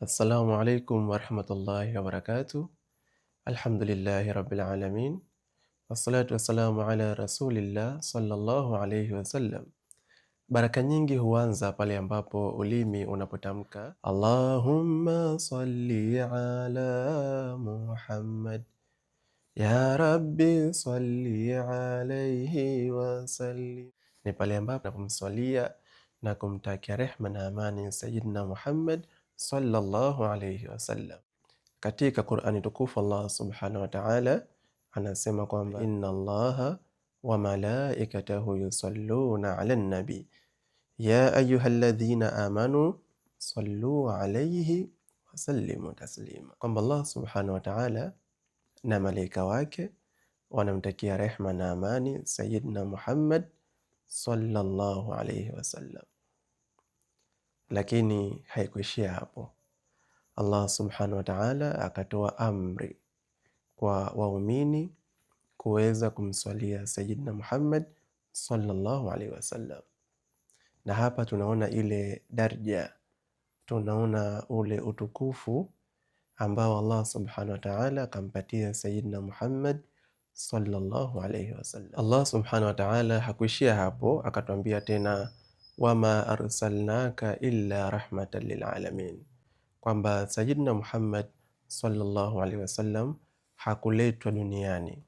Assalamu alaikum warahmatullahi wabarakatuh. Alhamdulillahi rabbil alamin wassalatu wassalamu ala rasulillah sallallahu alayhi wasallam. Baraka nyingi huanza pale ambapo ulimi unapotamka Allahumma salli ala Muhammad ya rabbi salli alayhi wasallim. Ni pale ambapo unapomswalia na kumtakia rehma na amani Sayyidina Muhammad sallallahu alayhi wasallam. Katika Qur'ani tukufu Allah subhanahu wa ta'ala anasema kwamba inna Allaha wa malaikatahu yusalluna ala nabi ya ayyuhalladhina amanu sallu alayhi wasallimu taslima, kwamba Allah subhanahu wa ta'ala na malaika wake wanamtakia rehma na amani Sayyidina Muhammad sallallahu alayhi wasallam. Lakini haikuishia hapo. Allah subhanahu wa ta'ala akatoa amri kwa waumini kuweza kumswalia Sayyidina Muhammad sallallahu alaihi wasallam, na hapa tunaona ile darja, tunaona ule utukufu ambao Allah subhanahu wa ta'ala akampatia Sayyidina Muhammad sallallahu alaihi wasallam. Allah subhanahu wa ta'ala hakuishia hapo, akatwambia tena wama arsalnaka illa rahmatan lilalamin, kwamba Sayyidina Muhammad sallallahu alaihi wasallam hakuletwa duniani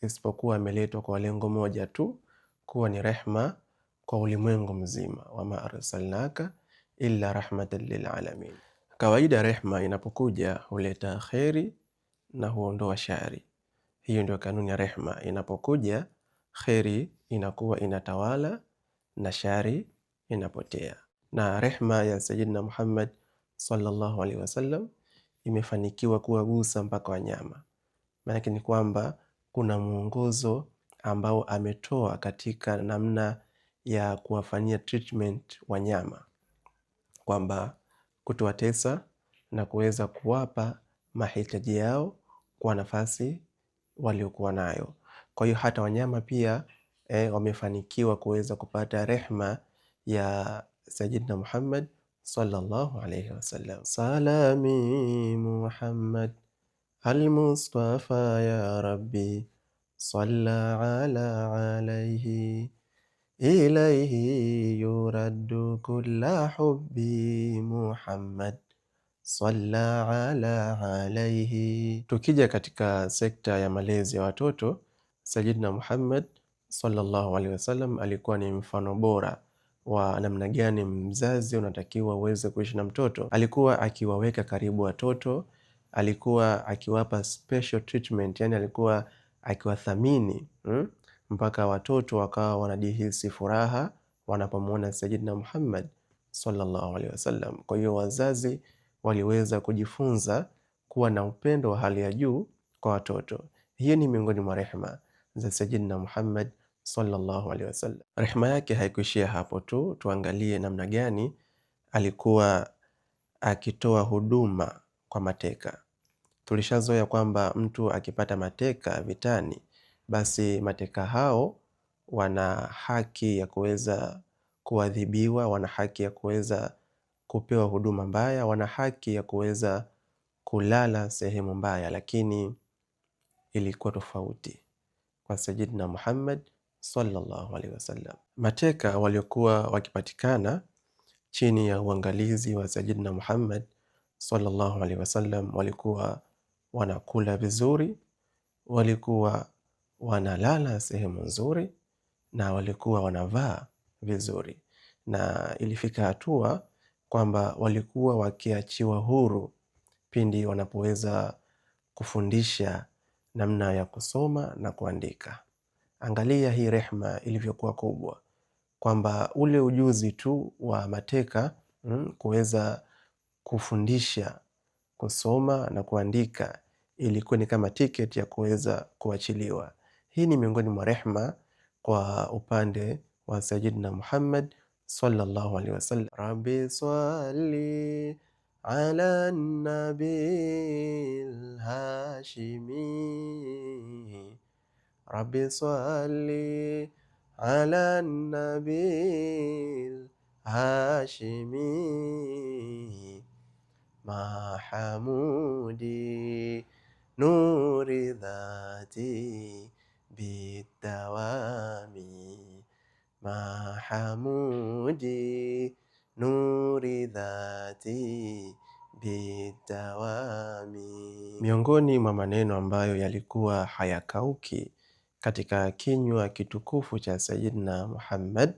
isipokuwa ameletwa kwa lengo moja tu, kuwa ni rehma kwa ulimwengu mzima. Wama arsalnaka illa rahmatan lilalamin. Kawaida rehma inapokuja huleta kheri na huondoa shari. Hiyo ndio kanuni ya rehma, inapokuja kheri inakuwa inatawala na shari inapotea. Na rehma ya Sayyidina Muhammad sallallahu alaihi wasallam imefanikiwa kuwagusa mpaka wanyama. Maanake ni kwamba kuna mwongozo ambao ametoa katika namna ya kuwafanyia treatment wanyama, kwamba kutowatesa na kuweza kuwapa mahitaji yao kwa nafasi waliokuwa nayo. Kwa hiyo hata wanyama pia wamefanikiwa kuweza kupata rehma ya Sayyidina Muhammad sallallahu alayhi wasallam. Salami Muhammad al-Mustafa ya Rabbi salla ala alayhi ilayhi yuraddu kulla hubbi Muhammad salla ala alayhi. Tukija katika sekta ya malezi ya watoto, Sayyidina Muhammad sallallahu alaihi wasallam alikuwa ni mfano bora wa namna gani mzazi unatakiwa uweze kuishi na mtoto. Alikuwa akiwaweka karibu watoto, alikuwa akiwapa special treatment, yani alikuwa akiwathamini mpaka watoto wakawa wanajihisi furaha wanapomwona Sayyidina Muhammad sallallahu alaihi wasallam. Kwa hiyo wazazi waliweza kujifunza kuwa na upendo wa hali ya juu kwa watoto. Hiyo ni miongoni mwa rehma za Sayyidina Muhammad sallallahu alaihi wasallam. Rehma yake haikuishia hapo tu, tuangalie namna gani alikuwa akitoa huduma kwa mateka. Tulishazoea kwamba mtu akipata mateka vitani, basi mateka hao wana haki ya kuweza kuadhibiwa, wana haki ya kuweza kupewa huduma mbaya, wana haki ya kuweza kulala sehemu mbaya, lakini ilikuwa tofauti kwa Sayyidina Muhammad sallallahu alaihi wasallam. Mateka waliokuwa wakipatikana chini ya uangalizi wa Sayyidina Muhammad sallallahu alaihi wasallam walikuwa wanakula vizuri, walikuwa wanalala sehemu nzuri na walikuwa wanavaa vizuri, na ilifika hatua kwamba walikuwa wakiachiwa huru pindi wanapoweza kufundisha namna ya kusoma na kuandika. Angalia hii rehma ilivyokuwa kubwa, kwamba ule ujuzi tu wa mateka kuweza kufundisha kusoma na kuandika ilikuwa ni kama tiketi ya kuweza kuachiliwa. Hii ni miongoni mwa rehma kwa upande wa Sayyidina Muhammad sallallahu alaihi wasallam. Rabbi swalli ala nabil hashimi Rabbi swalli ala nabil hashimi Mahamudi nuri dhati bidawami Mahamudi nuri dhati bidawami. Miongoni mwa maneno ambayo yalikuwa hayakauki katika kinywa kitukufu cha Sayyidina Muhammad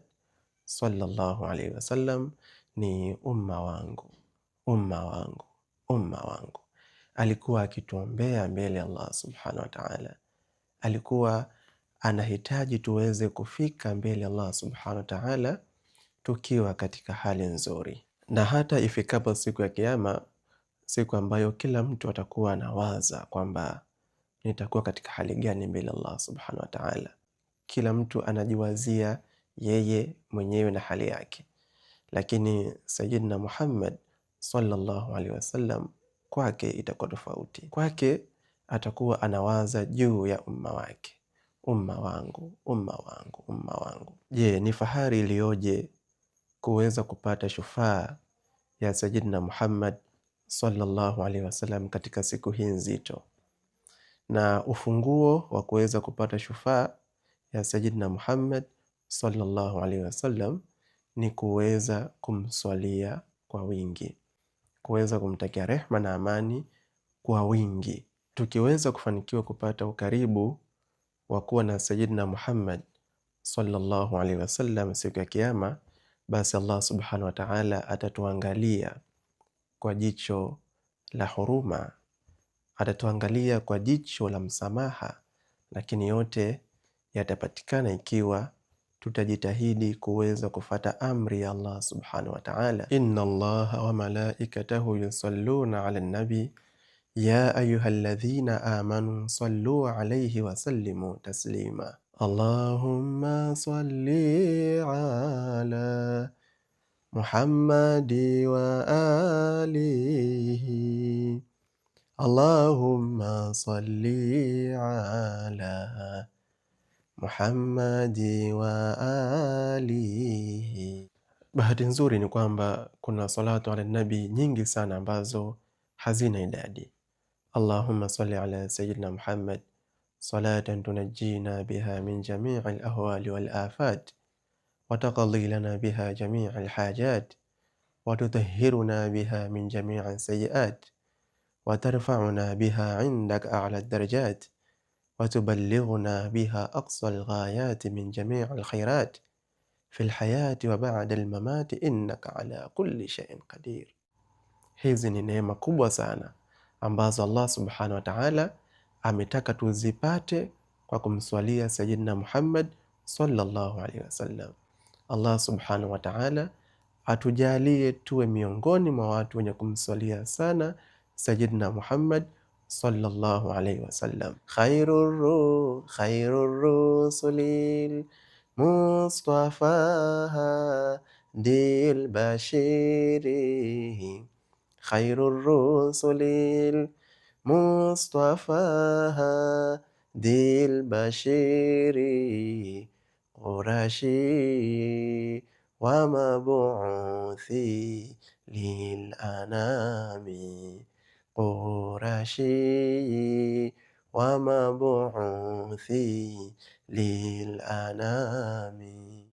sallallahu alaihi wasallam ni umma wangu, umma wangu, umma wangu. Alikuwa akituombea mbele Allah subhanahu wa ta'ala, alikuwa anahitaji tuweze kufika mbele Allah subhanahu wa ta'ala tukiwa katika hali nzuri, na hata ifikapo siku ya Kiyama, siku ambayo kila mtu atakuwa anawaza kwamba nitakuwa katika hali gani mbele Allah subhanahu wa ta'ala. Kila mtu anajiwazia yeye mwenyewe na hali yake, lakini Sayyidina Muhammad sallallahu alaihi wasallam kwake itakuwa tofauti. Kwake atakuwa anawaza juu ya umma wake, umma wangu, umma wangu, umma wangu. Je, ni fahari iliyoje kuweza kupata shufaa ya Sayyidina Muhammad sallallahu alaihi wasallam katika siku hii nzito. Na ufunguo wa kuweza kupata shufaa ya Sayyidina Muhammad sallallahu alaihi wasallam ni kuweza kumswalia kwa wingi, kuweza kumtakia rehma na amani kwa wingi. Tukiweza kufanikiwa kupata ukaribu wa kuwa na Sayyidina Muhammad sallallahu alaihi wasallam siku ya Kiyama, basi Allah subhanahu wa ta'ala atatuangalia kwa jicho la huruma, atatuangalia kwa jicho la msamaha, lakini yote yatapatikana ikiwa tutajitahidi kuweza kufata amri ya Allah subhanahu wa ta'ala. Inna Allaha wa malaikatahu yusalluna ala nabi ya ayyuhalladhina amanu sallu alayhi wa sallimu taslima. Allahumma salli ala Muhammadi wa alihi. Allahumma salli ala Muhammadi wa alihi. Bahati nzuri ni kwamba kuna salatu ala nabi nyingi sana ambazo hazina idadi. Allahumma salli ala sayyidina Muhammad salatan tunajjina biha min jamii alahwali wal afat wa taqdi lana biha jamii alhajat wa tutahhiruna biha min jamii sayiat wa tarfa'una biha indak a'la darajat wa tuballighuna biha aqsa alghayat min jamii alkhairat fi lhayati wa ba'da almamati innaka ala kulli shay'in qadir. Hizi ni neema kubwa sana ambazo Allah subhanahu wa ta'ala ametaka tuzipate kwa kumswalia Sayyidina Muhammad sallallahu alaihi wasallam. Allah subhanahu wa ta'ala atujalie tuwe miongoni mwa watu wenye kumswalia sana Sayyidina Muhammad sallallahu alaihi wasallam. Khairur rusulil mustafa dil bashiri khairur rusulil mustafa dil bashiri qurashi wa mabuthi lil anami qurashi wa mabuthi lil anami.